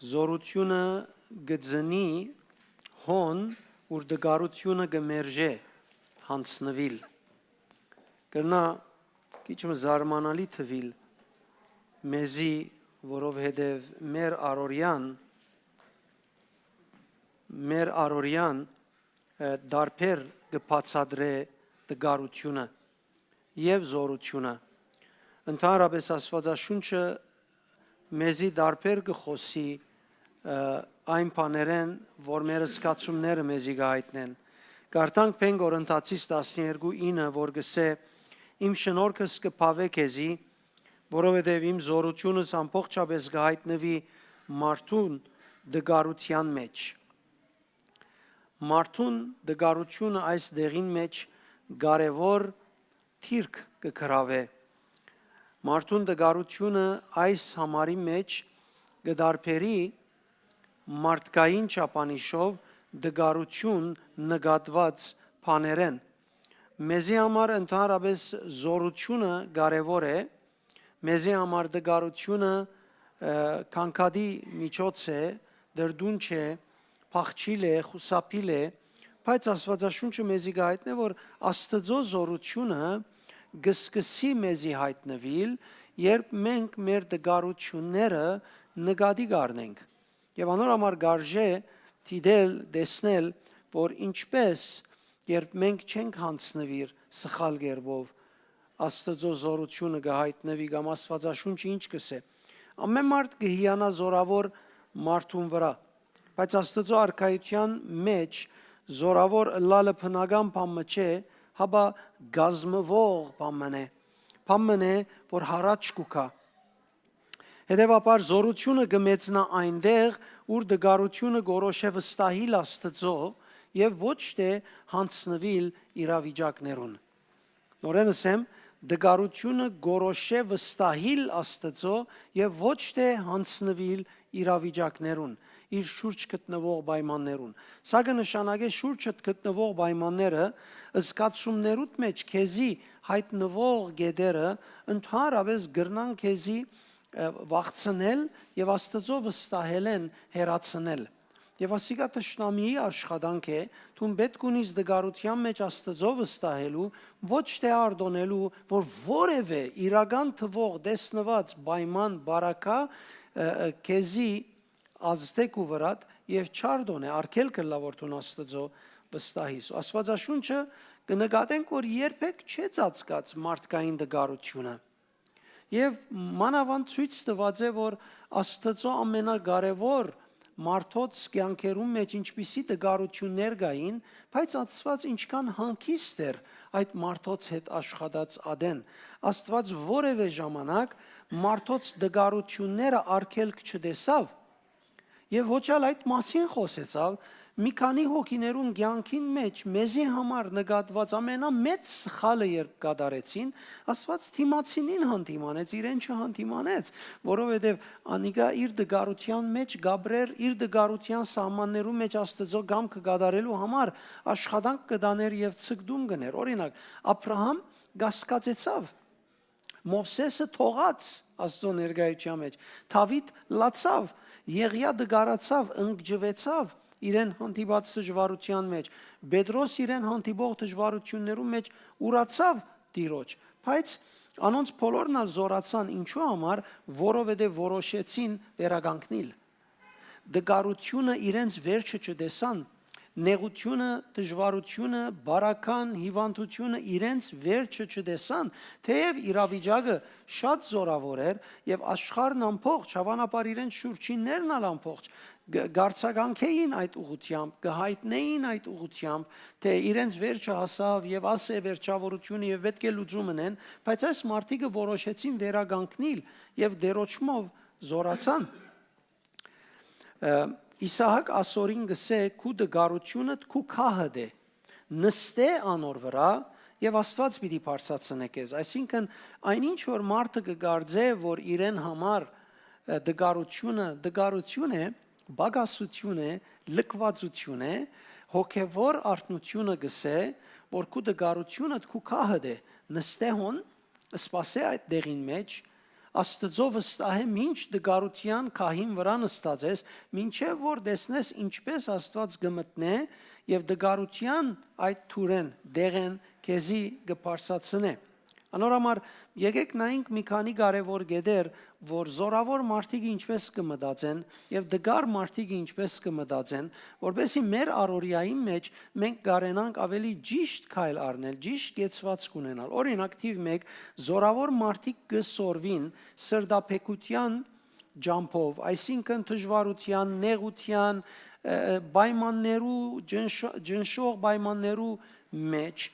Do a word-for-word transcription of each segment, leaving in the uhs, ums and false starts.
Զօրութիւնը կը ծնի հոն, ուր տկարութիւնը կը մերժէ յանձնուիլ։ Կրնայ քիչ մը զարմանալի թուիլ մեզի, որովհետեւ մեր առօրեան, մեր առօրեան, ը, դարբեր կը բացատրէ տկարութիւնը եւ զօրութիւնը։ Ընդհանրապէս Աստուածաշունչը մեզի դարբեր կը խօսի, ը, այն բաներէն, որ մեր զգացումները մեզի կը յայտնեն։ Կարդանք Բնկորինթացիս տասներկու ինը, որ կ'ըսէ. «Իմ շնորհքս կը բաւէ քեզի, որովհետեւ իմ զօրութիւնս ամբողջապէս կը յայտնուի մարդուն տկարութեան մէջ»։ Մարդուն տկարութիւնը այս դեղին մէջ կարեւոր դիրք կը գրաւէ։ Մարդուն տկարութիւնը այս համարի մէջ կը դարբերի մարդկային չափանիշով տկարութիւն նկատուած բաներէն։ Մեզի համար ընդհանրապէս զօրութիւնը կարեւոր է, մեզի համար տկարութիւնը, ը, կանգատի միջոց է, դրդունչ է, փախչիլ է, խուսափիլ է, բայց Աստուածաշունչը մեզի կը յայտնէ, որ Աստուծոյ զօրութիւնը կը սկսի մեզի յայտնուիլ, երբ մենք մեր տկարութիւնները նկատի կ'առնենք։ Եւ անոր համար կ'արժէ դիտել, տեսնել, որ ինչպէս, երբ մենք չենք յանձնուիր սխալ կերպով, Աստուծոյ զօրութիւնը կը յայտնուի կամ Աստուածաշունչը ինչ կ'ըսէ։ Ամէն մարդ կը հիանայ զօրաւոր մարդուն վրայ, բայց Աստուծոյ արքայութեան մէջ զօրաւոր ըլլալը բնական բան մը չէ, հապա կազմուող բան մըն է, բան մըն է, որ յառաջ կու գայ։ Հետեւաբար զօրութիւնը կը մեծնայ այնտեղ, ուր տկարութիւնը կորոշէ վստահիլ Աստուծոյ եւ ոչ թէ յանձնուիլ իրավիճակներուն։ Նորէն ըսեմ, տկարութիւնը կորոշէ վստահիլ Աստուծոյ եւ ոչ թէ յանձնուիլ իրավիճակներուն, իր շուրջ գտնուող պայմաններուն։ Սա կը նշանակէ շուրջդ գտնուող պայմանները, զգացումներուդ մէջ քեզի յայտնուող կետերը ընդհանրապէս կրնան քեզի, ը, վախցնել եւ Աստուծոյ վստահելէն հեռացնել։ Եւ ասիկա թշնամիի աշխատանք է, դուն պէտք ունիս տկարութեան մէջ Աստուծոյ վստահելու, ոչ թէ արտոնելու, որ որեւէ իրական թուող տեսնուած պայման, բարակայ, ը, ը, քեզի ազդէ քու վրադ եւ չարտոնէ, արգելք ըլլայ որ դուն Աստուծոյ վստահիս։ Աստուածաշունչը կը նկատենք, որ երբեք չէ ծածկած մարդկային տկարութիւնը։ Եւ մանաւանդ ցոյց տուած է, որ Աստուծոյ ամենակարեւոր մարդոց կեանքերուն մէջ ինչպիսի տկարութիւններ կային, բայց Աստուած ինչքան հանգիստ էր այդ մարդոց հետ աշխատած ատեն։ Աստուած որեւէ ժամանակ մարդոց տկարութիւնները արգելք չտեսաւ, եւ ոչ ալ այդ մասին խօսեցաւ, մի քանի հոգիներուն կեանքին մէջ մեզի համար նկատուած ամենամեծ սխալը երբ կատարեցին, Աստուած դիմացինին հանդիմանեց, իրեն չհանդիմանեց, որովհետեւ անիկա իր տկարութեան մէջ կ'ապրէր, իր տկարութեան սահմաններուն մէջ Աստուծոյ կամքը կատարելու համար աշխատանք կը տանէր եւ ցկտում կ'ընէր։ Օրինակ, Աբրահամ կասկածեցաւ, Մովսէսը թողաց Աստուծոյ ներկայութեան մէջ, Դաւիթ լացաւ, Եղիա տկարացաւ, ընկճուեցաւ իրեն հանդիպած դժուարութեան մէջ, Պետրոս իրեն հանդիպող դժուարութիւններուն մէջ ուրացաւ Տիրոջ, բայց անոնց բոլորն ալ զօրացան, ինչու համար, որովհետեւ որոշեցին վերականգնիլ։ Տկարութիւնը իրենց վերջը չտեսան, նեղութիւնը, դժուարութիւնը, բարական հիւանդութիւնը իրենց վերջը չտեսան, թէեւ իրավիճակը շատ զօրաւոր էր եւ աշխարհն ամբողջ, հաւանաբար իրենց շուրջիններն ալ ամբողջ, կ-, կարձագանքէին այդ ուղղութեամբ, կը յայտնէին այդ ուղղութեամբ, թէ իրենց վերջը հասաւ եւ ասէ վերջավորութիւնը եւ պէտք է լուծում ընեն, բայց այս մարդիկը որոշեցին վերականգնիլ եւ Տիրոջմով զօրացան։ Ը, Իսահակ ասորին կ'ըսէ. «Քու տկարութիւնդ քու քահդ է, նստէ անոր վրայ եւ Աստուած պիտի բարձրացնէ քեզ»։ Այսինքն, այն ինչ որ մարդը կը կարծէ, որ իրեն համար, ը, տկարութիւնը տկարութիւն է, պակասութիւն է, լքուածութիւն է, հոգեվոր արթնութիւնը կ'ըսէ, որ քու տկարութիւնդ քու քահդ է, նստէ հոն, սպասէ այդ դեղին մէջ, Աստուծոյ վստահէ մինչ տկարութեան քահին վրայ նստած ես, մինչեւ որ տեսնես ինչպէս Աստուած կը մտնէ եւ տկարութեան այդ թուրէն, դեղէն քեզի կը բարձրացնէ։ Անոր համար եկէք նայենք մի քանի կարեւոր կետեր, որ զօրաւոր մարդիկ ինչպէս կը մտածեն եւ տկար մարդիկ ինչպէս կը մտածեն, որպեսզի մեր առօրեային մէջ մենք կարենանք ավելի ճիշդ քայլ առնել, ճիշդ կեցուածք ունենալ։ Օրինակ, թիւ մէկ, զօրաւոր մարդիկ կը սորվին սրտաբեկութեան ճամբով, այսինքն դժուարութեան, նեղութեան, ը, պայմաններու, ջնշ-, ջնշող պայմաններու մէջ,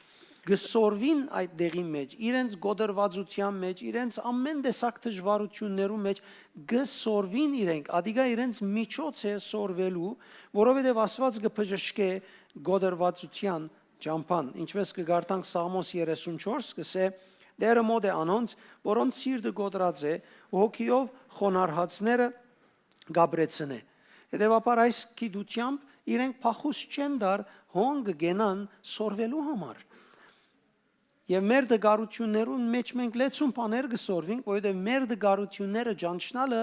կը սորվին այդ դեղի մէջ, իրենց կոտրուածութեան մէջ, իրենց ամեն տեսակ դժուարութիւններու մէջ կը սորվին իրենք, ադիկա իրենց միջոց է սորվելու, որովհետեւ Աստուած կը բժշկէ կոտրուածութեան ճամբան, ինչպէս կը կարդանք Սաղմոս երեսունչորս, կ'ըսէ. «Տէրը մօտ է անոնց, որոնց սիրտը կոտրած է, ու հոգիով խոնարհածները կ'ապրեցնէ»։ Հետեւաբար, այս գիտութեամբ իրենք փախուստ չեն տար հոն կը կենան սորվելու համար։ Եւ մեր տկարութիւններուն մէջ մենք լեցուն բաներ կը սորվենք, որովհետեւ մեր տկարութիւնները ճանչնալը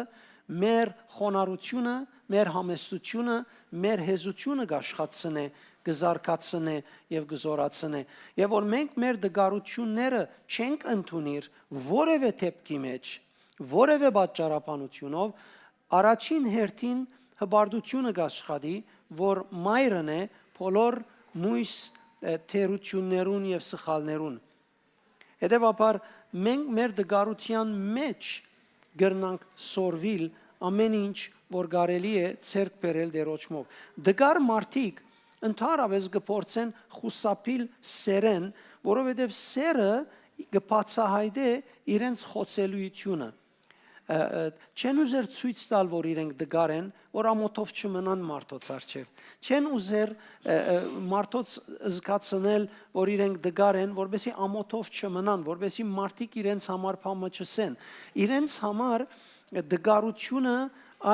մեր խոնարհութիւնը, մեր համեստութիւնը, մեր հեզութիւնը կ'աշխատցնէ, կը զարգացնէ եւ կը զօրացնէ։ Եւ որ մենք մեր տկարութիւնները չենք ընդունիր որեւէ դէպքի մէջ, որեւէ պատճառաբանութիւնով, առաջին հերթին հպարտութիւնը կ'աշխատի, որ մայրն է բոլոր մոյս, ը, թերութիւններուն եւ սխալներուն։ Հետեւաբար, մենք մեր տկարութեան մէջ կրնանք սորվիլ ամեն ինչ, որ կարելի է ձեռք բերել Տէրոջմով։ Տկար մարդիկ ընդհանրապէս կը փորձեն խուսափիլ սերեն, որովհետեւ սերը կը բացայայտէ իրենց խոցելիությունը։ Ը, ը, չեն ուզեր ցոյց տալ, որ իրենք տկար են, որ ամօթով չմնան մարդոց առջեւ։ Չեն ուզեր, ը, ը, մարդոց զգացնել, որ իրենք տկար են, որպեսզի ամօթով չմնան, որպեսզի մարդիկ իրենց համար բան մը չըսեն։ Իրենց համար տկարությունը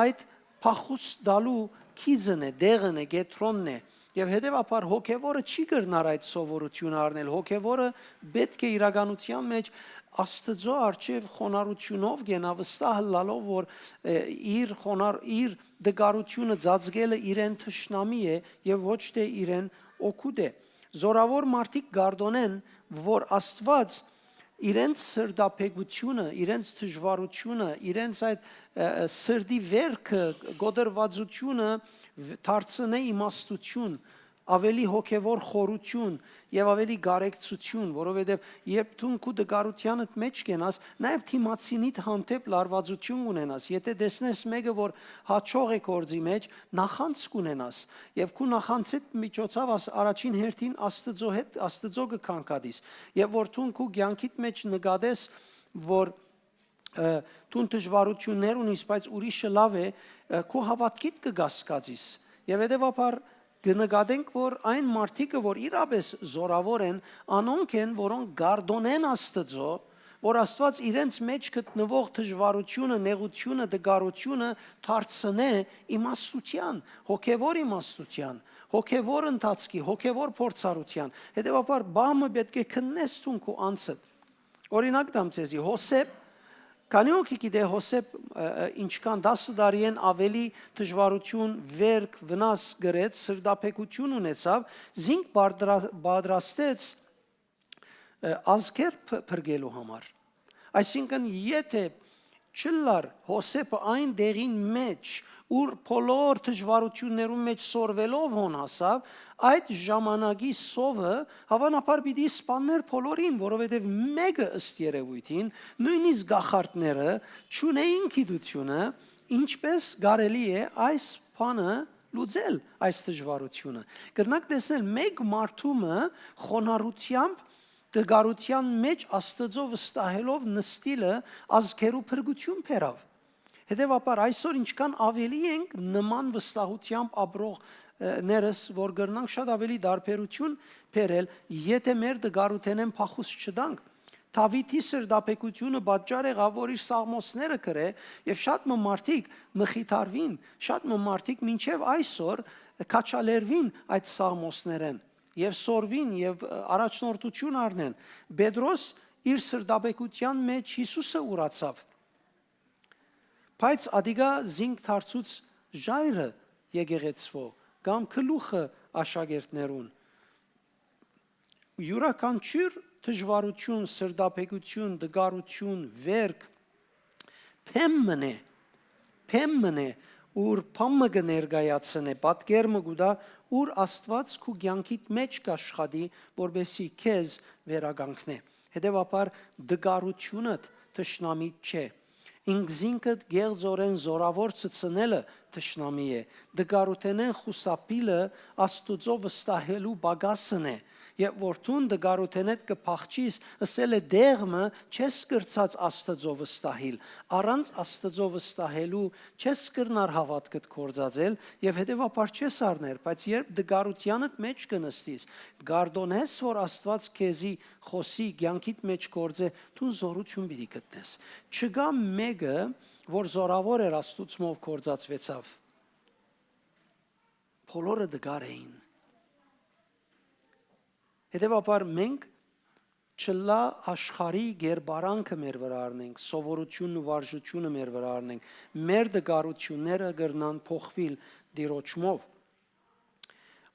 այդ փախուստ տալու գիծն է, դեղն է, կեդրոնն է։ Եւ հետեւաբար հոգեւորը չի կրնար այդ սովորութիւնը առնել։ Հոգեւորը պէտք է իրականութեան մէջ Աստուծոյ առջեւ խոնարհութիւնով կենայ, վստահ ըլլալով, որ, ը, իր խոնար-, իր տկարութիւնը ծածկելը իրեն թշնամի է եւ ոչ թէ իրեն օգուտ է։ Զօրաւոր մարդիկ կ'արտօնեն, որ Աստուած իրենց սրտաբեկությունը, իրենց դժուարութիւնը, իրենց այդ, ը, ը, սրտի վերքը, կոտրուածութիւնը վ-, դարձնէ իմաստութիւն, ավելի հոգեւոր խորութիւն եւ ավելի կարեկցութիւն, որովհետեւ երբ դուն քու տկարութեանդ մէջ կենաս, նաեւ դիմացինիդ հանդէպ լարուածութիւն կ'ունենաս։ Եթէ տեսնես մէկը, որ յաջող է գործի մէջ, նախանձ կ'ունենաս եւ քու նախանձիդ միջոցով աս-, առաջին հերթին Աստուծոյ հետ, Աստուծոյ կը քանքատիս եւ որ դուն քու կեանքիդ մէջ նկատես, որ, ը, դուն դժուարութիւններ ունիս, բայց ուրիշը լաւ է, ը, քու հաւատքիդ կը կասկածիս։ Եւ հետեւաբար կը նկատենք, որ այն մարդիկը, որ իրապէս զօրաւոր են, անոնք են, որոնք կ'արտօնեն Աստուծոյ, որ Աստուած իրենց մէջ գտնուող դժուարութիւնը, նեղութիւնը, տկարութիւնը դարձնէ իմաստութեան, հոգեւոր իմաստութեան, հոգեւոր ընթացքի, հոգեւոր փորձառութեան։ Հետեւաբար, բահ մը պէտք է քննես դուն քու անձդ։ Օրինակ տամ ձեզի, Յովսէփ, քանի՞ հոգի գիտէ Յովսէփ, ը, ը, ինչքան, տասը տարիէն ավելի դժուարութիւն, վերք, վնաս կրեց, սրտաբեկութիւն ունեցաւ, զինք պատրա-, պատրաստեց, ը, ազգեր փ-, փրկելու համար։ Այսինքն, եթէ չըլլար Յովսէփը այն դեղին մէջ, ուր բոլոր դժուարութիւններուն մէջ սորվելով հոն հասաւ, այդ ժամանակի սովը հաւանաբար պիտի սպաններ բոլորին, որովհետեւ մէկը, ըստ երեւոյթին, նոյնիսկ կախարդները չունէին գիտութիւնը, ինչպէս կարելի է այս բանը լուծել, այս դժուարութիւնը։ Կրնանք տեսնել մէկ մարդու մը խոնարհութեամբ, տկարութեան մէջ Աստուծոյ վստահելով նստիլը ազգերու փրկութիւն բերաւ։ Հետեւաբար, այսօր ինչքան ավելի ենք նման վստահութեամբ ապրող, ը, ներս, որ կրնանք շատ ավելի տարբերութիւն բերել, եթէ մեր տկարութենէն փախուստ չտանք։ Դաւիթի սրտաբեկութիւնը պատճառ եղաւ, որ իր սաղմոսները գրէ, եւ շատ մը մարդիկ մխիթարուին, շատ մը մարդիկ մինչեւ այսօր քաջալերուին այդ սաղմոսներէն եւ սորվին եւ, ը, առաջնորդութիւն առնեն։ Պետրոս իր սրտաբեկութեան մէջ Յիսուսը ուրացաւ։ բայց ատիկա զինք դարձուց ժայռը եկեղեցւոյ կամ գլուխը աշակերտներուն։ Յուրաքանչիւր դժուարութիւն, սրտաբեկութիւն, տկարութիւն, վերք, բեմ մըն է, բեմ մըն է, ուր բան մը կը ներկայացնէ, պատկեր մը կու տայ, ուր Աստուած քու կեանքիդ մէջ կ'աշխատի, որպէսզի քեզ վերականգնէ։ Հետեւաբար, տկարութիւնդ թշնամիդ չէ։ Ինքզինքդ գեղձօրէն զօրաւոր ցցնելը թշնամի է։ Տկարութենէն խուսափիլը Աստուծոյ վստահելու պակասն է։ Երբ որ դուն տկարութենէդ կը փախչիս, ըսել է, դեղ մը չես կրցած Աստուծոյ վստահիլ։ Առանց Աստուծոյ վստահելու չես կրնար հաւատքդ գործածել եւ հետեւաբար չես առներ, բայց երբ տկարութեանդ մէջ կը նստիս, կ'արտօնես, որ Աստուած քեզի խօսի, կեանքիդ մէջ գործէ, դուն զօրութիւն պիտի գտնես։ Չկայ մէկը, որ զօրաւոր էր, Աստուծմով գործածուեցաւ։ Բոլորը տկար էին։ Հետեւաբար մենք չլայ աշխարհի կերպարանքը մեր վրայ առնենք, սովորութիւնն ու վարժութիւնը մեր վրայ առնենք, մեր տկարութիւնները կրնան փոխուիլ Տիրոջմով։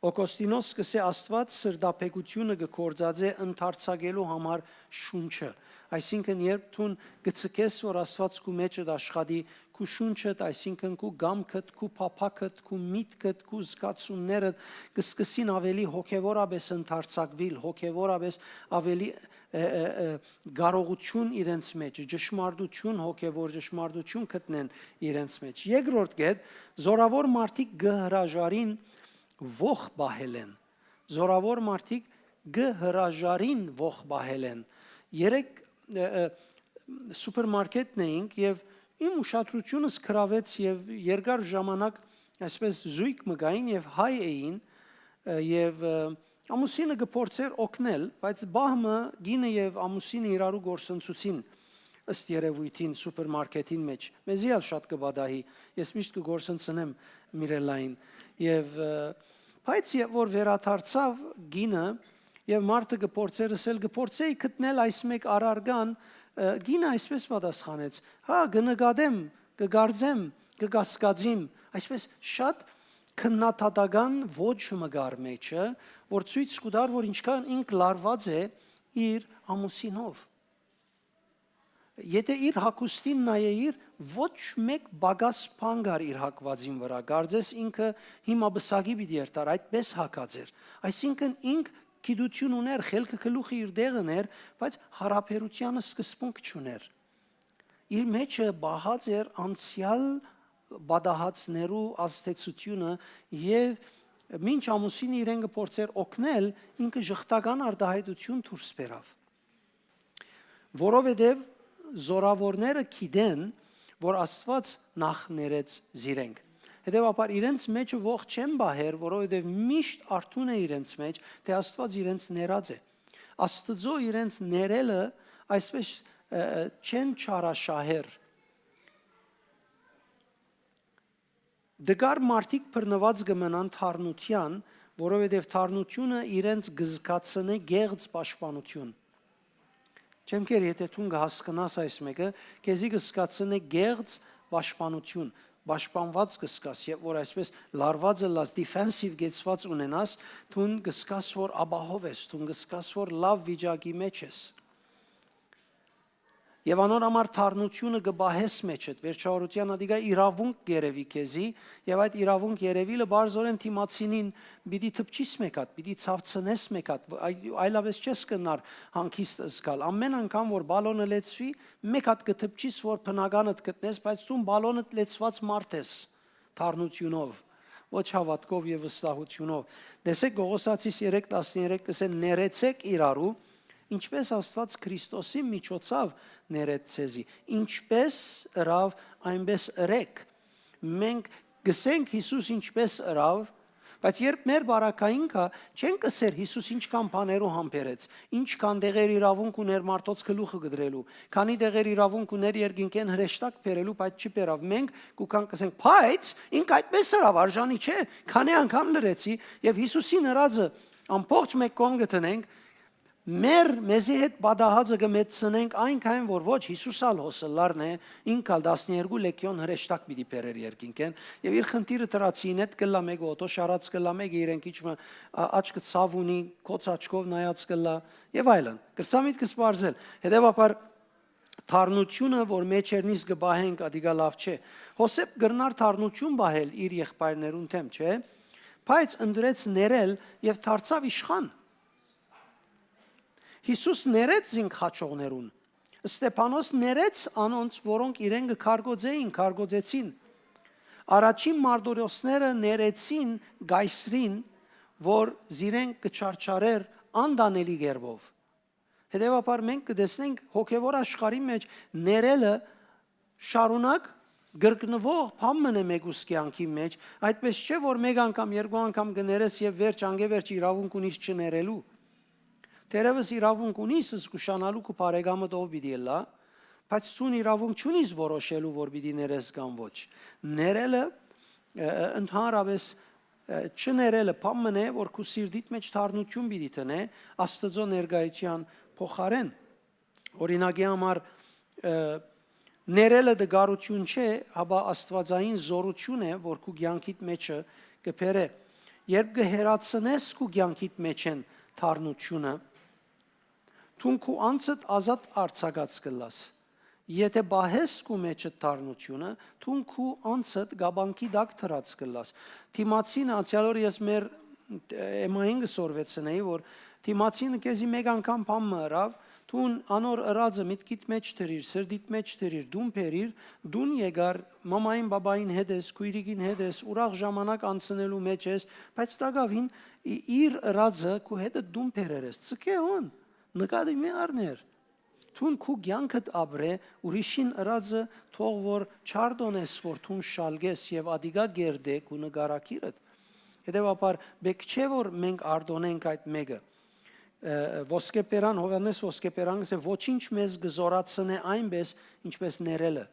Օգոստինոս կ'ըսէ, Աստուած սրտաբեկութիւնը կը գործածէ ընդարձակելու համար շունչը։ Այսինքն, երբ դուն կը ցկես, որ Աստուած քու մէջդ աշխատի, քու շունչդ, այսինքն, քու կամքդ, քու փափաքդ, քու միտքդ, քու զգացումներդ կը սկսին ավելի հոգեւորապէս ընդարձակուիլ, հոգեւորապէս ավելի, ը, ը, ը, կարողութիւն իրենց մէջ, ճշմարտութիւն, հոգեւոր ճշմարտութիւն գտնեն իրենց մէջ։ Երկրորդ կետ, զօրաւոր մարդիկ կը հրաժարին ոխ պահելէն։ Զօրաւոր մարդիկ կը հրաժարին ոխ պահելէն։ Երեկ, ը, ը, սուպերմարկետ էինք եւ իմ ուշադրութիւնս գրաւեց եւ երկար ժամանակ այսպես զոյգ մը կային եւ հայ էին, ը, եւ, ը, ամուսինը կը փորձէր օգնել, բայց պահ մը կինը եւ ամուսինը իրարու կորսնցուցին ըստ երեւոյթին սուպերմարկեթին մէջ։ Մեզի ալ շատ կը պատահի, ես միշտ կը կորսնցնեմ Միրելային։ Եւ, ը, բայց երբ որ վերադարձաւ կինը եւ մարդը կը փորձէր ըսել, կը փորձէի գտնել այս մէկ առարկան, ը, կինը այսպես պատասխանեց. «Հա, կը նկատեմ, կը կարծեմ, կը կասկածիմ»։ Այսպես շատ քննադատական ոչ մը կար մեջը, որ ցոյց կու տար, որ ինչքան ինք լարված է իր ամուսինով։ Եթէ իր հագուստին նայէիր, ոչ մէկ պակաս բան կար իր հագուածին վրայ։ Կարծես ինքը հիմա պսակի պիտի երթար, այդպես հագած էր։ Այսինքն ինք գիտութիւն ունէր, խելքը գլուխը իր տեղն էր, բայց յարաբերութեան սկզբունք չունէր։ Իր մեջը պահած էր անցեալ պատահածներու ազդեցութիւնը եւ մինչ ամուսինը իրեն կը փորձէր օգնել, ինքը ժխտական արտայայտութիւն դուրս բերաւ։ Որովհետեւ զօրաւորները գիտեն, որ Աստուած նախ ներեց զիրենք։ Հետեւաբար իրենց մեջը ոխ չեն պահեր, որովհետեւ միշտ արթուն է իրենց մեջ, թէ Աստուած իրենց ներած է։ Աստուծոյ իրենց ներելը այսպես, ը, ը, չեն չարաշահեր։ Տկար մարդիկ բռնուած կը մնան թարնութեան, որովհետեւ թարնութիւնը իրենց կը զգացնէ գեղձ պաշտպանութիւն։ Չեմ կեր, եթէ դուն կը հասկնաս այս մէկը, քեզի կը զգացնէ գեղձ պաշտպանութիւն, պաշտպանուած կը զգաս, երբ որ այսպես լարուած ըլլաս, դիֆենսիվ կեցուած ունենաս, դուն կը զգաս, որ ապահով ես, դուն կը զգաս, որ լաւ վիճակի մէջ ես։ Եւ անոր համար թարնութիւնը կը պահես մեջդ, վերջավորութեան ատիկա իրաւունք կ'երեւի քեզի, եւ այդ իրաւունք երեւիլը պարզօրէն դիմացինին պիտի դպչիս մէկ հատ, պիտի ցաւցնես մէկ հատ, այ-, այլապէս չես կրնար հանգիստ զգալ։ Ամէն անգամ որ բալոնը լեցուի, մէկ հատ կը դպչիս որ բնականդ գտնես, բայց դուն բալոնդ լեցուած մարդ ես, թարնութիւնով, ոչ հաւատքով եւ վստահութիւնով։ Տեսէք, Կողոսացիս երեք տասներեք կ'ըսէ. «Ներեցէք իրարու, ինչպես Աստուած Քրիստոսի միջոցաւ ներեց ձեզի»։ Ինչպես ըրաւ, այնպես ըրեք։ Մենք կ'ըսենք Յիսուս ինչպես ըրաւ, բայց երբ մեր բարակային գայ, չենք ըսեր Յիսուս ինչքան բաներու համբերեց, ինչքան տեղեր իրաւունք ունէր մարդոց գլուխը կտրելու, քանի տեղեր իրաւունք ունէր երկնքէն հրեշտակ բերելու, բայց չբերաւ։ Մենք կու գանք կ'ըսենք, բայց ինք այդպես ըրաւ, արժանի չէ, քանի անգամ լռեցի, եւ Յիսուսին ըրածը ամբողջ մէկ կողմ կը դնենք, մեր, մեզի հետ պատահածը կը մեծցնենք այնքան, որ ոչ, Յիսուս ալ հոս ըլլարն է, ինք ալ տասներկու լեգիոն հրեշտակ պիտի բերէր երկինքէն, եւ իր խնդիրը դրացին հետ կլա, մեկը օտոշ առած կլա, մեկը իրեն քիչ մը, ա, աչքը ցաւ ունի, կոց աչքով նայած կլա, եւ այլն։ Կրցա միտքս պարզել։ Հետեւաբար, թարնությունը, որ մեջերնից կը պահենք, ատիկա լաւ չէ։ Յովսէփ կրնար թարնություն պահել իր եղբայրներուն դէմ, չէ՞։ Բայց ընտրեց ներել եւ դարձաւ իշխան։ Յիսուս ներեց զինք խաչողներուն։ Ստեփանոս ներեց անոնց, որոնք իրեն կը քարկոծէին, քարկոծեցին։ Առաջին մարտիրոսները ներեցին կայսրին, որ զիրենք կը չարչարէր անտանելի կերպով։ Հետեւաբար մենք կը տեսնենք հոգեվոր աշխարհի մէջ ներելը շարունակ կրկնուող բան մըն է մեկուս կեանքի մէջ, այդպես չէ՞ որ մէկ անգամ, երկու անգամ կը ներես եւ վերջ, անկէ վերջ իրաւունք ունիս չներելու։ Թերեւս իրաւունք ունիս զգուշանալու քու բարեկամդ ով պիտի ըլլայ, բայց ցուն իրաւունք չունիս որոշելու որ պիտի ներես կամ ոչ։ Ներելը, ը, ը, ընդհանրապես, ը, չներելը բան մըն է, որ քու սիրտիդ մէջ թարնություն պիտի դնէ Աստուծոյ ներկայութեան փոխարէն։ Օրինակի համար, ը, ներելը տկարութիւն չէ, հապա աստուածային զօրութիւն է, որ քու կեանքիդ մէջը կը բերէ։ Երբ կը հեռացնես քու կեանքիդ մէջէն թարնությունը, դուն քու անձդ ազատ արձակած կ'ըլլաս։ Եթէ պահես քու մէջդ թարնությունը, դուն քու անձդ կապանքի տակ դրած կ'ըլլաս։ Դիմացինը, անցեալ օր ես մեր, ը, էմային կը սորվեցնեի, որ դիմացինը քեզի մէկ անգամ բան մը ըրաւ, դուն անոր ըրածը միտքիդ մէջ դրիր, սրտիդ մէջ դրիր, դուն բերիր, դուն եկար, մամային, բաբային հետ ես, քոյրիկին հետ ես, ուրախ ժամանակ անցնելու մէջ ես, բայց տակաւին ի-, իր ըրածը քու հետդ դուն բերեր ես, ձգէ հոն, նկատի մի առներ։ Դուն քու կեանքդ ապրէ, ուրիշին ըրածը թող որ չարտոնես, որ դուն շալկես եւ ատիկա կերտէ քու նկարագիրդ։ Հետեւաբար, պէտք չէ որ մենք արտոնենք այդ մէկը։ Ը, ոսկեբերան, Յովհաննէս ոսկեբերան կ'ըսէ, «Ոչինչ մեզ կը զօրացնէ այնպէս, ինչպէս ներելը»։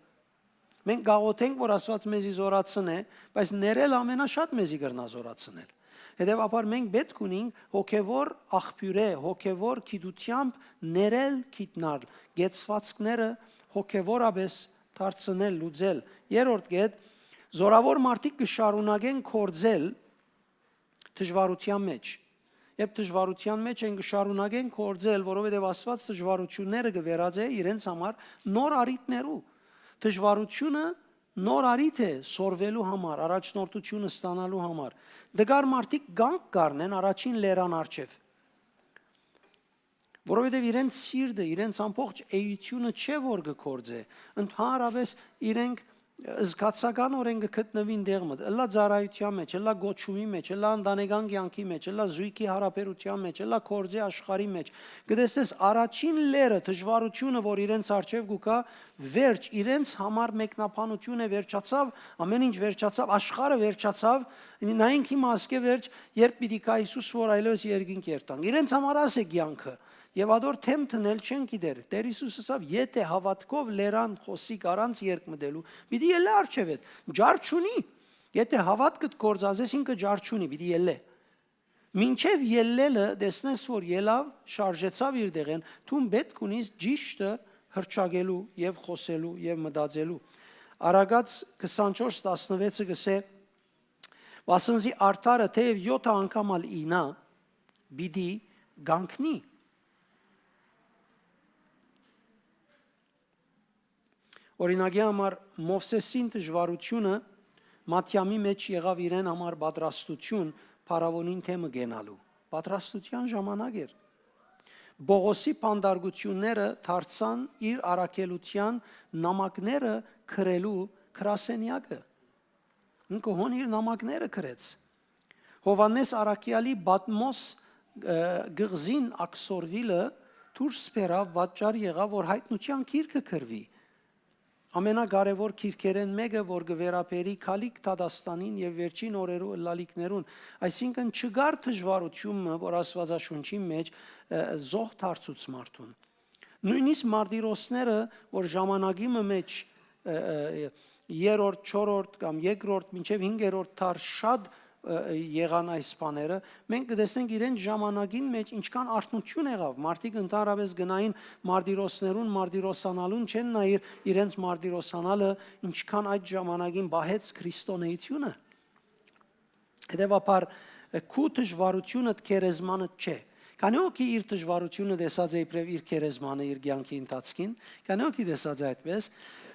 Մենք կ'աղօթենք, որ Աստուած մեզի զօրացնէ, բայց ներել ամենաշատ մեզի կրնայ զօրացնել։ Հետեւաբար մենք պէտք ունենք հոգեվոր աղբիւրէ, հոգեվոր գիտութեամբ ներել, գիտնալ, կեցուածքները հոգեվորապէս դարձնել, լուծել։ Երրորդ կետ, զօրաւոր մարդիկ կը շարունակեն գործել դժուարութեան մէջ։ Երբ դժուարութեան մէջ են, կը շարունակեն գործել, որովհետեւ Աստուած դժուարութիւնները կը վերածէ իրենց համար նոր առիթներու։ Դժուարութիւնը նոր առիթ է սորվելու համար, առաջնորդութիւնը ստանալու համար։ Տկար մարդիկ կանգ կ'առնեն առաջին լերան առջեւ, որովհետեւ իրենց սիրտը, իրենց ամբողջ էությունը չէ որ կը գործէ, ընդհանրապէս իրենք զգացականօրէն կը գտնուին տեղ մը, ըլլայ ծառայութեան մէջ, ըլլայ կոչումի մէջ, ըլլայ ընտանեկան կեանքի մէջ, ըլլայ զոյգի յարաբերութեան մէջ, ըլլայ գործի աշխարհի մէջ։ Կը տեսնես, առաջին լերը, դժուարութիւնը, որ իրենց առջեւ կու գայ, վերջ, իրենց համար մեկնաբանութիւն է, վերջացաւ, ամէն ինչ վերջացաւ, աշխարհը վերջացաւ, նայենք հիմա ասկէ վերջ, երբ պիտի գայ Յիսուս, որ այլեւս երկինք երթանք։ Իրենց համար աս է կեանքը։ Եւ ատոր դէմ դնել չեն գիտեր։ Տէր Յիսուս ըսաւ, «Եթէ հաւատքով լերան խօսի առանց երկմտելու, պիտի ելլէ առջեւէդ, ջար չունի։ Եթէ հաւատքդ գործածես, ինքը ջար չունի, պիտի ելլէ»։ Մինչեւ ելլելը տեսնես, որ ելաւ, շարժեցաւ իր տեղէն, դուն պէտք ունիս ճիշդը հռչակելու եւ խօսելու եւ մտածելու։ Առակաց քսանչորս տասնվեցը կ'ըսէ, «Վասն զի արդարը թէեւ եօթը անգամ ալ իյնայ, պիտի կանգնի»։ Օրինակի համար, Մովսէսին դժուարութիւնը Մատեամի մէջ եղաւ իրեն համար պատրաստութիւն փարաւոնին դէմը կենալու։ Պատրաստութեան ժամանակ էր։ Պողոսի բանտարկութիւնները դարձան իր առաքելութեան նամակները գրելու գրասենեակը։ Ինքը հոն իր նամակները գրեց։ Յովհաննէս առաքեալի Պատմոս, ը, կղզին աքսորվիլը դուրս բերաւ, պատճառ եղաւ, որ Յայտնութեան գիրքը գրուի։ Ամենակարեւոր գիրքերէն մէկը, որ կը վերաբերի գալիք դատաստանին եւ վերջին օրերու ըլլալիքներուն, այսինքն չկար դժուարութիւն մը, որ Աստուածաշունչին մէջ, ը, զոհ դարձուց մարդուն։ Նոյնիսկ մարտիրոսները, որ ժամանակի մը մէջ, ը, ը, երրորդ, չորրորդ կամ երկրորդ մինչեւ հինգերորդ դար շատ ը, ը, եղան այս բաները, մենք կը տեսնենք իրենց ժամանակին մէջ ինչքան արթնություն եղաւ։ Մարդիկ ընդհանրապէս գնային մարտիրոսներուն, մարտիրոսանալուն չեն նայիր իրենց մարտիրոսանալը, ինչքան այդ ժամանակին պահեց քրիստոնեությունը։ Հետեւաբար, ը, քու դժուարութիւնդ գերեզմանդ չէ։ Քանի՞ հոգի իր դժուարութիւնը տեսած է իբրեւ իր գերեզմանը իր կեանքի ընթացքին։ Քանի՞ հոգի տեսած է այդպես։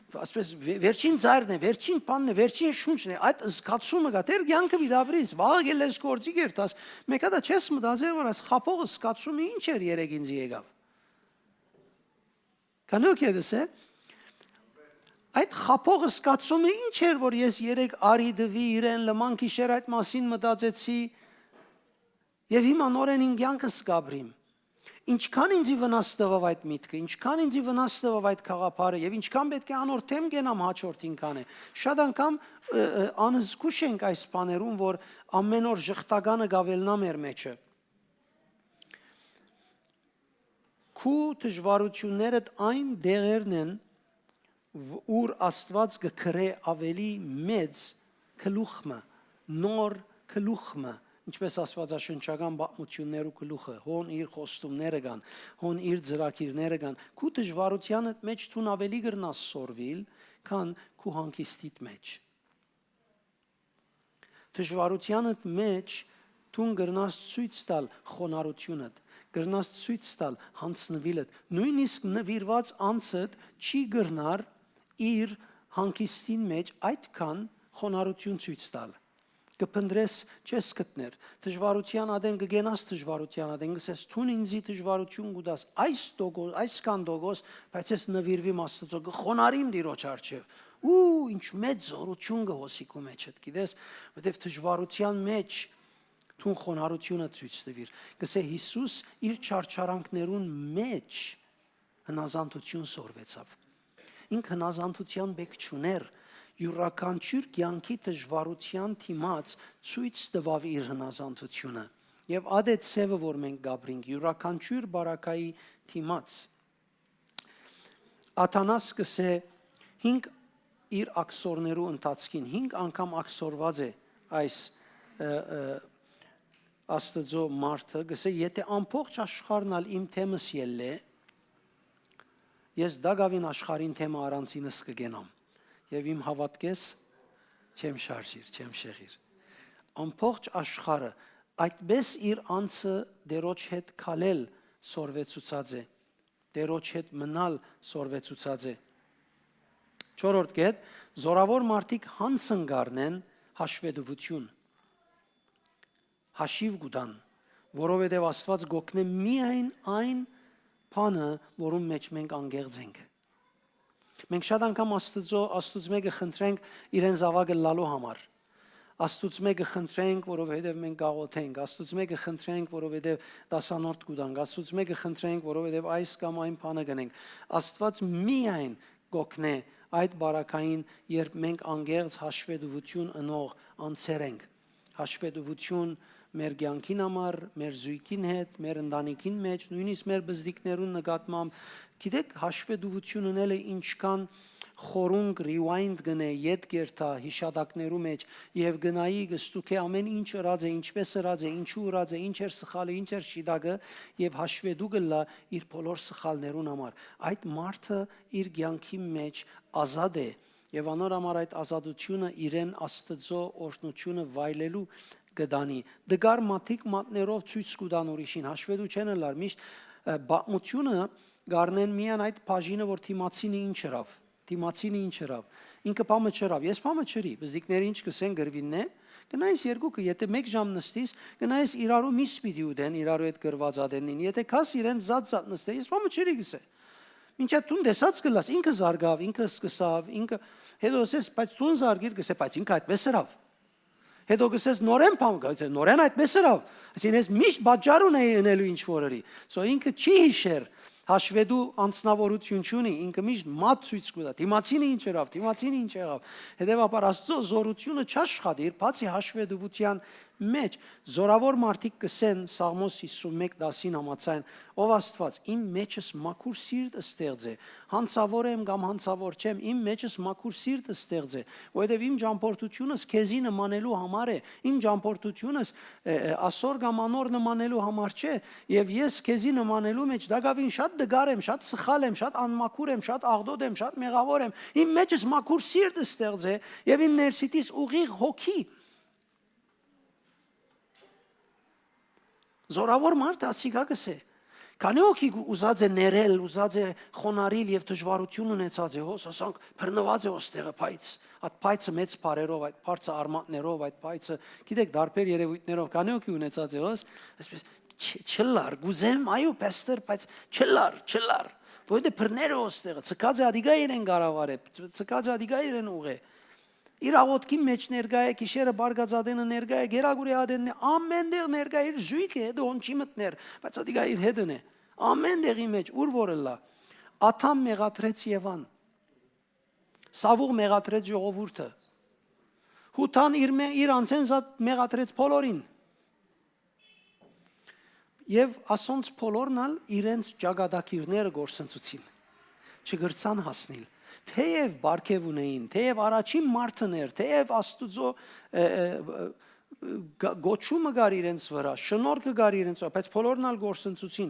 Այսպես, վե-, վերջին ծայրն է, վերջին բանն է, վերջին շունչն է, այդ զգացումը կա, դեռ կեանքը պիտի ապրիս, վաղը կ'ելլես գործի կ'երթաս, մէկ հատա չես մտածեր, որ այս խաբող զգացումը ինչ էր երեկ ինձի եկաւ։ Քանի՞ հոգի է դες է։ Այդ խաբող զգացումը ինչ էր, որ ես երեկ արի տուի իրեն, լման գիշեր այդ մասին մտածեցի, եւ հիմա նորէն իմ կեանքս կ'ապրիմ։ Ինչքան ինձի վնաս տուաւ այդ միտքը, ինչքան ինձի վնաս տուաւ այդ գաղափարը, եւ ինչքան պէտք է անոր դէմ կենամ հաջորդ ինքանը։ Շատ անգամ, ը, ը, անզգուշ ենք այս բաներուն, որ ամեն օր ժխտականը կ'աւելնայ մեր մէջը։ Քու դժուարութիւններդ այն դեղերն են, վ-, ուր Աստուած կը կրէ աւելի մեծ գլուխ մը, նոր գլուխ մը, ինչպէս աստուածաշնչական պատմութիւններու գլուխը, հոն իր խոստումները կան, հոն իր ծրագիրները կան, քու դժուարութեանդ մէջ դուն աւելի կրնաս սորվիլ, քան քու հանգիստիդ մէջ։ Դժուարութեանդ մէջ դուն կրնաս ցոյց տալ խոնարհութիւնդ, կրնաս ցոյց տալ յանձնուիլդ, նոյնիսկ նուիրուած անձդ չի կրնար իր հանգիստին մէջ այդքան խոնարհութիւն ցոյց տալ։ Կը փնտռես, չես գտներ, դժուարութեան ատեն կը կենաս, դժուարութեան ատեն կ'ըսես, «Դուն ինձի դժուարութիւն կու տաս այս տոկոս, այսքան տոկոս, բայց ես նուիրուիմ Աստուծոյ, կը խոնարհիմ Տիրոջ առջեւ»։ Ու ինչ մեծ զօրութիւն կը հոսի քու մէջդ, գիտես, որովհետեւ դժուարութեան մէջ դուն խոնարհութիւնդ ցոյց տուիր։ Կ'ըսէ, Յիսուս իր չարչարանքներուն մէջ հնազանդութիւն սորվեցաւ։ Ինք հնազանդութեան պէք չունէր, իւրաքանչիւր կեանքի դժուարութեան դիմաց ցոյց տուաւ իր հնազանդութիւնը։ Եւ ատե ձեւը, որ մենք կ'ապրինք, իւրաքանչիւր բարակայի դիմաց։ Աթանաս կ'ըսէ, հինգ իր աքսորներու ընթացքին, հինգ անգամ աքսորուած է այս, ը, ը, Աստուծոյ մարդը, կ'ըսէ, «Եթէ ամբողջ աշխարհն ալ իմ թեմս ելլէ, ես տակաւին աշխարհին թեմը առանցինս կը կենամ, եւ իմ հաւատքէս չեմ շարժիր, չեմ շեղիր»։ Ամբողջ աշխարհը այդպես իր անձը Տիրոջ հետ քալել սորվեցուցած է, Տիրոջ հետ մնալ սորվեցուցած է։ Չորրորդ կետ, զօրաւոր մարդիկ յանձն կ'առնեն հաշուետուութիւն, հաշիւ կու տան, որովհետեւ Աստուած կ'օգնէ միայն այն բանը, որուն մէջ մենք անկեղծ ենք։ Մենք շատ անգամ Աստուծոյ, Աստուծմէ կը խնդրենք իրեն զաւակը լալու համար։ Աստուծմէ կը խնդրենք, որովհետեւ մենք կաղոթենք։ Աստուծմէ կը խնդրենք, որովհետեւ դասանորդ կու տանք։ Աստուծմէ կը խնդրենք, որովհետեւ այս կամ այն բանը կ'ընենք։ Աստուած միայն կ'օգնէ այդ բարակային, երբ մենք անկեղծ հաշուետուութիւն ընող անձեր ենք։ Հաշուետուութիւն մեր կեանքին համար, մեր զոյգին հետ, մեր ընտանիքին մէջ, նոյնիսկ մեր պզտիկներուն նկատմամբ։ Գիտեք, հաշուետուութիւն ընելը ինչքան խորունկ rewind կ'ընէ, ետ կ'երթայ յիշատակներու մէջ եւ կ'նայի, կ'ստուգէ ամէն ինչ ըրած է, ինչպէս ըրած է, ինչու ըրած է, ինչ էր սխալը, ինչ էր շիտակը, եւ հաշուետու կ'ըլլայ իր բոլոր սխալներուն համար։ Այդ մարդը իր կեանքի մէջ ազատ է, եւ անոր համար այդ ազատութիւնը իրեն Աստուծոյ օրհնութիւնը վայելելու կը տանի։ Տկար մարդիկ մատներով ցոյց կու տան ուրիշին, հաշուետու չեն ըլլար, միշտ, ը, պատմութիւնը կ'առնեն միայն այդ բաժինը, որ դիմացինը ինչ ըրաւ, դիմացինը ինչ ըրաւ, ինքը բան մը չըրաւ, ես բան մը չըրի, պզտիկները ինչ կ'ըսեն, կ'ըրուին, նե, կը նայես երկուքը, եթէ մէկ ժամ նստիս, կը նայես իրարու միշտ պիտի ուտեն, իրարու հետ կրուած ատեննին, եթէ գաս իրեն զատ-զատ նստեն, ես բան մը չըրի, կ'ըսէ։ Մինչդեռ դուն տեսած կ'ըլլաս, ինքը զարգաւ, ինքը սկսաւ, ինքը, հետո ըսես, բայց դուն զարգիր, կ'ըսէ, բայց ինքը այդպես ըրաւ։ Հետո կ'ըսես, նորէն բան, կ'ըսէ, նորէն այդպես ըրաւ։ Այսինքն, ես միշտ պատճառ ունեի ընելու ինչ որ ըրի։ So, ինքը չի յիշեր, հաշուետու անձնաւորութիւն չունի, ինքը միշտ մատ ցոյց կու տայ, դիմացինը ինչ ըրաւ, դիմացինը ինչ եղաւ։ Հետեւաբար, Աստուծոյ զօրութիւնը չաշխատիր, բացի հաշուետուութեան Մեջ, զորաւոր մարդիկ կ'ըսեն Սաղմոս հիսուն մէկ տասին համաձայն. «Ով Աստուած, իմ մեջս մաքուր սիրտ ստեղծէ, յանցաւոր եմ կամ յանցաւոր չեմ, իմ մեջս մաքուր սիրտ ստեղծէ, որովհետեւ իմ ճամբորդութիւնս քեզի նմանելու համար է, իմ ճամբորդութիւնս, ը, ը, ասոր կամ անոր նմանելու համար չէ, եւ ես քեզի նմանելու մէջ տակաւին շատ դգար եմ, շատ սխալ եմ, շատ անմաքուր եմ, շատ աղտոտ եմ, շատ մեղաւոր եմ, իմ մեջս մաքուր սիրտ ստեղծէ եւ իմ ներսիտիս ուղիղ հոգի»։ Զորաւոր մարդը ասիկա կ'ըսէ։ Քանի՞ հոգի կու-, ուզած է ներել, ուզած է խոնարհիլ եւ դժուարութիւն ունեցած է, հոս ասանք բռնուած է հոս տեղը, բայց այդ պայծը մեծ բառերով, այդ բարձր արմատներով, այդ պայծը, գիտեք, տարբեր երևույթներով, քանի՞ հոգի ունեցած է, հոս, այսպես, «Չ-, չլար, կ'ուզեմ, այո, պաստոր, բայց չլար, չլար»։ Որովհետեւ բռներ է հոս տեղը, ցկած է ադիկա իրեն կառավարէ, ցկած է ադիկա իրեն ուղղէ։ Իր աղօթքին մէջ ներկայ է, գիշերը բարկած ատենը ներկայ է, գերագուրի ատենն է, ամեն տեղ ներկայ է, իր զոյգը հետ հոն չի մտներ, բայց ատիկա իր հետն է։ Ամեն տեղի մէջ, ուր որ ըլլայ։ Ադամ մեղադրեց Եվան։ Սաւուղ մեղադրեց ժողովուրդը։ Յուդան իր մէ-, իր անցէն զատ մեղադրեց բոլորին։ Եւ ասոնց բոլորն ալ իրենց ճակատագիրները կորսնցուցին, չկրցան հասնիլ։ Թէեւ պարգեւ ունէին, թէեւ առաջին մարդն էր, թէեւ Աստուծոյ, ը, ը, ը, գա-, գոչումը կար իրենց վրայ, շնորհքը կար իրենց վրայ, բայց բոլորն ալ կորսնցուցին։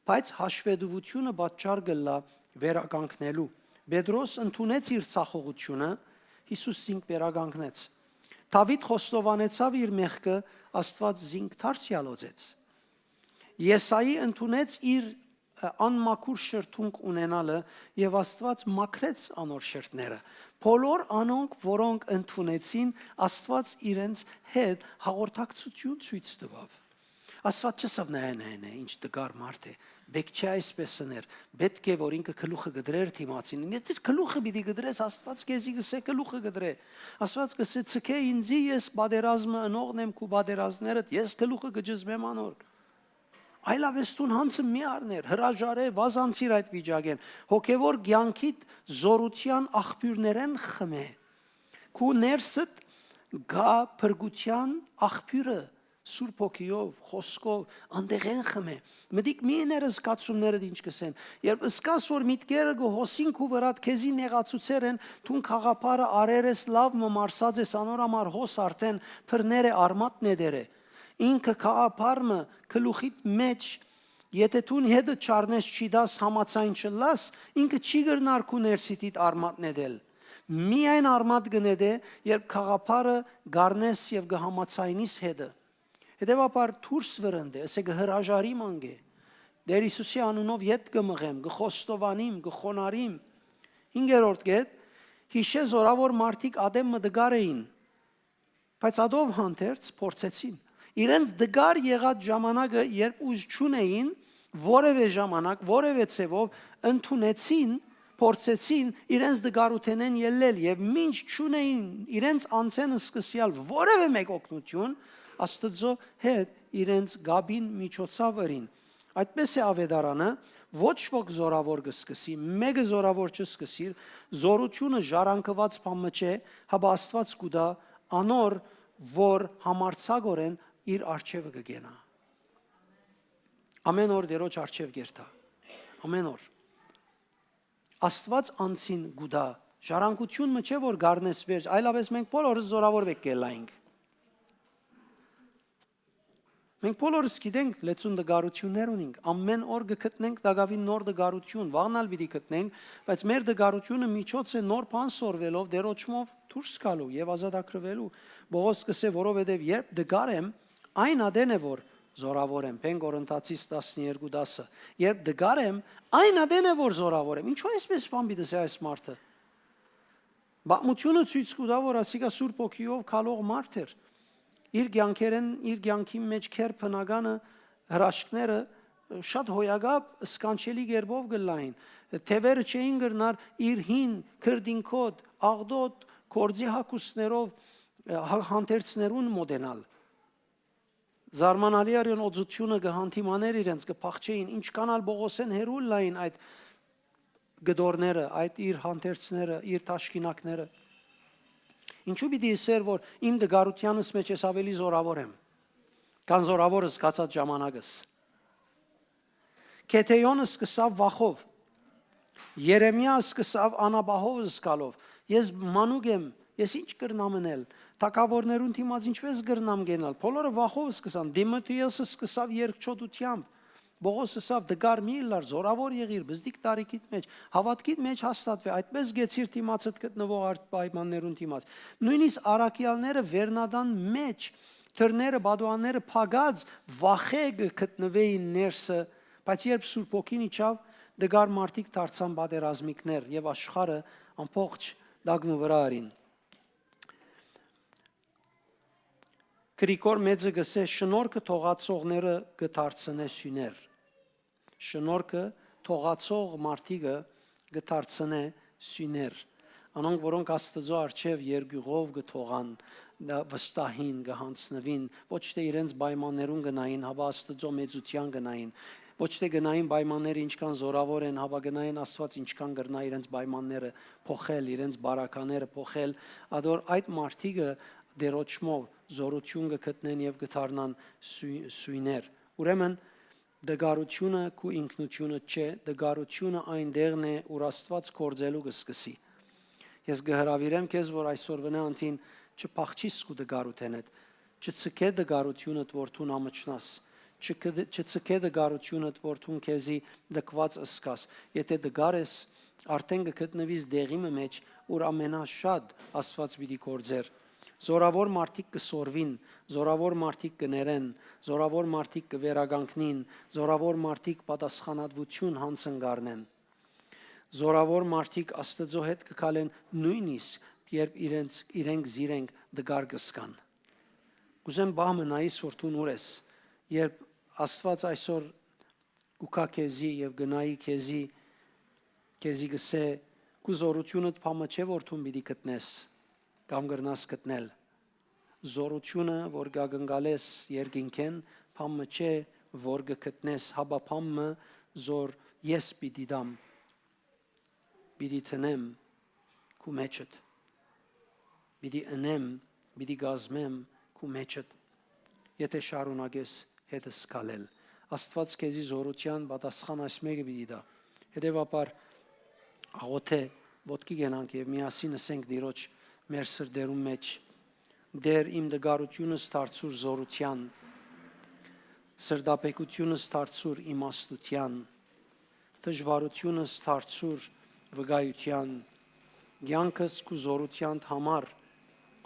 Բայց հաշուետուութիւնը պատճառ կ'ըլլայ վերականգնելու։ Պետրոս ընդունեց իր ցախողութիւնը, Յիսուս զինք վերականգնեց։ Դաւիթ խոստովանեցաւ իր մեղքը, Աստուած զինք դարձեալոծեց։ Եսայի ընդունեց իր, ը, անմաքուր շրթունք ունենալը եւ Աստուած մաքրեց անոր շրթները։ Բոլոր անոնք, որոնք ընդունեցին, Աստուած իրենց հետ հաղորդակցութիւն ցոյց տուաւ։ Աստուած չըսաւ. «Նայ, նայ, նայ, ինչ տկար մարդ է, պէտք չէ այսպես ըներ, պէտք է որ ինքը գլուխը կտրեր դիմացին»։ Եթե գլուխը պիտի կտրես, Աստուած քեզի կ'ըսէ. «Գլուխը կտրէ»։ Աստուած կ'ըսէ. «Ցկէ ինծի, ես պատերազմը ընողն եմ քու պատերազմներդ, ես գլուխը կը ճզմեմ անոր»։ Այլապէս դուն յանցը մի առներ, հրաժարէ, վազանցիր այդ վիճակէն։ Հոգեւոր կեանքիդ զօրութեան աղբիւրներէն խմէ։ Քու ներսդ գայ փրկութեան աղբիւրը, Սուրբ Հոգիով, խօսքով, անդեղէն խմէ։ Մտիկ մի ըներ զգացումներդ ինչ կ'ըսեն։ Երբ զգաս որ միտքերը կը հոսին քու վրադ, քեզի նեղացուցեր են, դուն գաղափարը արեր ես, լաւ մը մարսած ես, անոր համար հոս արդէն բռներ է, արմատ նետեր է։ Ինքը գաղափար մը գլուխիդ մէջ, եթե դուն հետը չառնես, չդաս, համաձայն չըլլաս, ինքը չի կրնար քու ներսիտիդ արմատ նետել։ Միայն արմատ կը նետէ, երբ գաղափարը կ'առնես եւ կը համաձայնիս հետը։ Հետեւաբար դուրս վրընդէ, ըսէ կը հրաժարի մանկէ։ Տէր Յիսուսի անունով ետ կը մղեմ, կը խոստովանիմ, կը խոնարհիմ։ Հինգերորդ կետ, յիշէ զորաւոր մարդիկ ատեն մը տկար էին, բայց ատով հանդերձ փորձեցին։ Իրենց տկար եղած ժամանակը, երբ ուժ չունէին, որեւէ ժամանակ, որեւէ ձեւով ընդունեցին, փորձեցին իրենց տկարութենէն ելլել եւ մինչ չունէին իրենց անցէն սկսեալ որեւէ մէկ օգնութիւն, Աստուծոյ հետ իրենց կապին միջոցաւ ըրին։ Այդպես է Աւետարանը. «Ոչ ոք զորաւոր կը սկսի, մէկը զորաւոր չ'սկսիր, զօրութիւնը ժառանգուած բան մը չէ, հապա Աստուած կու տայ անոր, որ համարձակօրէն իր առջեւը կը կենայ»։ Ամեն օր Տիրոջ առջեւ կերթայ։ Ամեն օր։ Աստուած անձին կու տայ, ժառանգութիւն մը չէ որ կ'առնես վերջ, այլապէս մենք բոլորս զորաւոր պէտք կ'ելլայինք։ Մենք բոլորս գիտենք, լեցուն տկարութիւններ ունենք, ամեն օր կը գտնենք տակաւին նոր տկարութիւն, վաղն ալ պիտի գտնենք, բայց մեր տկարութիւնը միջոց է նոր բան սորվելով, Տիրոջմով դուրս գալու եւ ազատագրուելու։ Պողոս կ'ըսէ. «Որովհետեւ երբ տկար եմ, այն ատեն է որ զորաւոր եմ»։ Բեն Կորինթացիս տասներկու տասը։ «Երբ տկար եմ, այն ատեն է որ զորաւոր եմ»։ Ինչո՞ւ այսպես բան պիտի ասէ այս մարդը։ Պատմութիւնը ցոյց կու տայ, որ ասիկա Սուրբ Հոգիով քալող մարդ էր։ Իր կեանքերէն, իր կեանքին մէջ քեր բնականը, հրաշքները շատ հոյակապ, սքանչելի կերպով կ'ըլլային։ Թեւերը չէին կրնար իր հին, քրտինքոտ, աղտոտ, գործի հագուստներով, հա-, հանդերձներուն մօտենալ։ Զարմանալի արիան օծութիւնը կը հանդիմանէր իրենց, կը փախչէին, ինչքան ալ Պողոսէն հեռու ըլլային այդ կտորները, այդ իր հանդերձները, իր թաշկինակները։ Ինչու պիտի ըսէր, որ իմ տկարութեանս մէջ ես աւելի զորաւոր եմ։ Քան զորաւոր զգացած ժամանակս։ Գեդէոն սկսաւ վախով։ Երեմիա սկսաւ անապահով զգալով։ «Ես մանուկ եմ, ես ի՞նչ կրնամ ընել, թագաւորներուն դիմաց ինչպէս կրնամ կենալ»։ Բոլորը վախով սկսան։ Տիմոթէոս սկսաւ երկչոտութեամբ։ Պողոս ըսաւ. «Տկար մի ըլլար, զորաւոր եղիր, բզդիկ տարիքիդ մէջ, հաւատքիդ մէջ հաստատուէ, այդպէս կեցիր դիմացդ գտնուող արդ պայմաններուն դիմաց»։ Նոյնիսկ առաքեալները վերնատան մէջ, դռները, պատուհանները փակած, վախէ կը գտնուէին ներսը, բայց երբ Սուրբ Հոգին իջաւ, տկար մարդիկ դարձան պատերազմիկներ եւ աշխարհը ամբողջ տակնու վրայ առին։ Գրիգոր Մեծը կ'ըսէ. «Շնորհքը թողածողները կը դարձնէ սիւներ»։ Շնորհքը թողածող մարդիկը կը դարձնէ սիւներ։ Անոնք, որոնք Աստուծոյ առջեւ երկիւղով կը թողան, դա վստահին, կը յանձնուին, ոչ թէ իրենց պայմաններուն կը նային, հապա Աստուծոյ մեծութեան կը նային, ոչ թէ կը նային պայմանները ինչքան զորաւոր են, հապա կը նային Աստուած ինչքան կրնայ իրենց պայմանները փոխել, իրենց բարակաները փոխել, ադոր այդ մարդիկը դերոճմով զորութիւն կը գտնեն եւ կը դառնան սու-, սիւներ։ Ուրեմն, տկարութիւնը քու ինքնութիւնը չէ, տկարութիւնը այն տեղն է, ուր Աստուած գործելու կը սկսի։ Ես կը հրաւիրեմ քեզ, որ այսօր վնայ անդին չփախչիս քու տկարութենէդ, չցկէ տկարութիւնդ, որ դուն ամչնաս, չկը-, չցկէ տկարութիւնդ, որ դուն քեզի լքուած ըսկաս։ Եթէ տկար ես, արդէն կը գտնուիս տեղի մը մէջ, ուր ամենաշատ Աստուած պիտի գործեր։ Զորաւոր մարդիկ կը սորվին, զորաւոր մարդիկ կը ներեն, զորաւոր մարդիկ կը վերականգնին, զորաւոր մարդիկ պատասխանատվութիւն յանձն կ'առնեն։ Զորաւոր մարդիկ Աստուծոյ հետ կը քալեն նոյնիսկ երբ իրենց, իրենք զիրենք տկար կ'ըսկան։ Կ'ուզեմ պահ մը նայիս, որ դուն ո՞ւր ես, երբ Աստուած այսօր կու գայ քեզի եւ կը նայի քեզի, քեզի կ'ըսէ. «Քու զորութիւնդ բան մը չէ, որ դուն պիտի գտնես կամ կրնաս գտնել։ Զորութիւնը, որ կ'ակնկալես երկնքէն, բան մը չէ, որ կը գտնես, հապա բան մը, զոր ես պիտի տամ, պիտի դնեմ քու մէջդ, պիտի ընեմ, պիտի կազմեմ քու մէջդ, եթէ շարունակես հետս քալել»։ Աստուած քեզի զորութեան պատասխան այս մէկը պիտի տայ։ Հետեւաբար, աղօթէ, ոտքի կենանք եւ միասին ըսենք Տիրոջ մեր սրտերուն մէջ. «Տէր, իմ տկարութիւնս դարձուր զորութեան, սրտաբեկութիւնս դարձուր իմաստութեան, դժուարութիւնս դարձուր վկայութեան, կեանքս քու զորութեանդ համար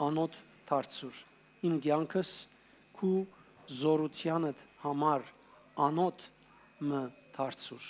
անոթ դարձուր, իմ կեանքս քու զորութեանդ համար անոթ մը դարձուր»։